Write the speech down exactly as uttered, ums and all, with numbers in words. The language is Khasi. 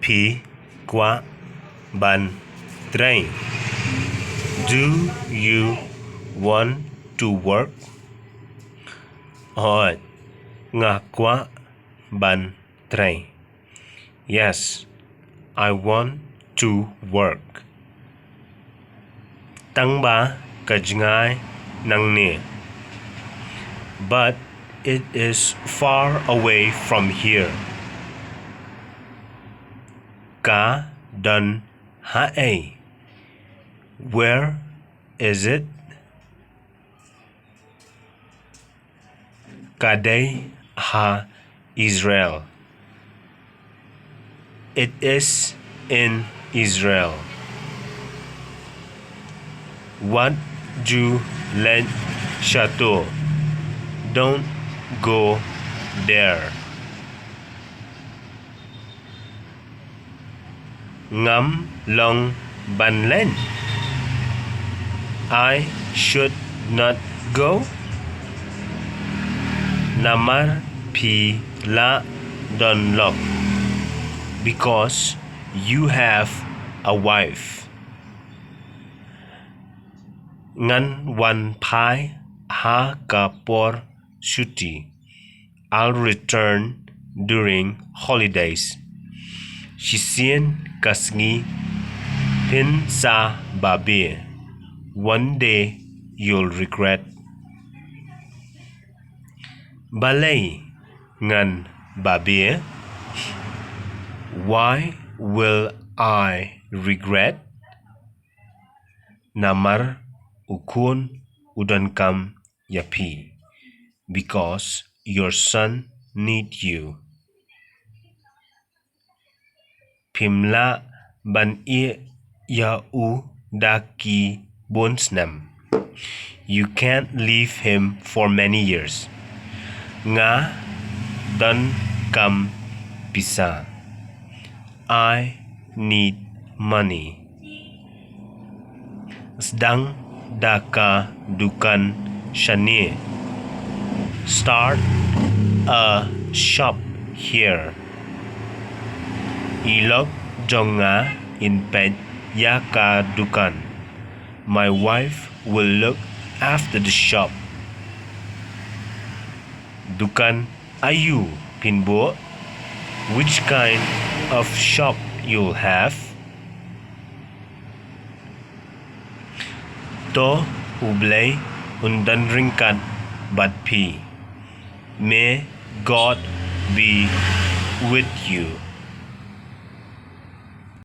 Phi kwah ban trei? Do you want to work? Hooid, nga kwah ban trei. Yes, I want to work. Tang ba ka jngai nangne. But it is far away from here. Ka don ha ei? Where is it? Ka dei ha Israel. It is in Israel. Wat ju leit shato. Don't go there. Ngam long ban leit? I should not go? Namar phi la don lok. Because you have a wife. Ngan wan phai ha ka por shuti. I'll return during holidays. Shisien ka sngi phin sa babe. One day you'll regret. Balei ngan babe? Why will I regret? Namar u khun u donkam ïa phi. Because your son need you. Phim lah ban ïeh ïa u da ki bun snem. You can't leave him for many years. Nga donkam pisa. I need money. Sdang da ka dukan shane. Start a shop here. I lok jong nga in peit ïa ka dukan. My wife will look after the shop. Dukan aiu phin buh? Which kind of shop you'll have? To U Blei un don ryngkat bad phi. May God be with you.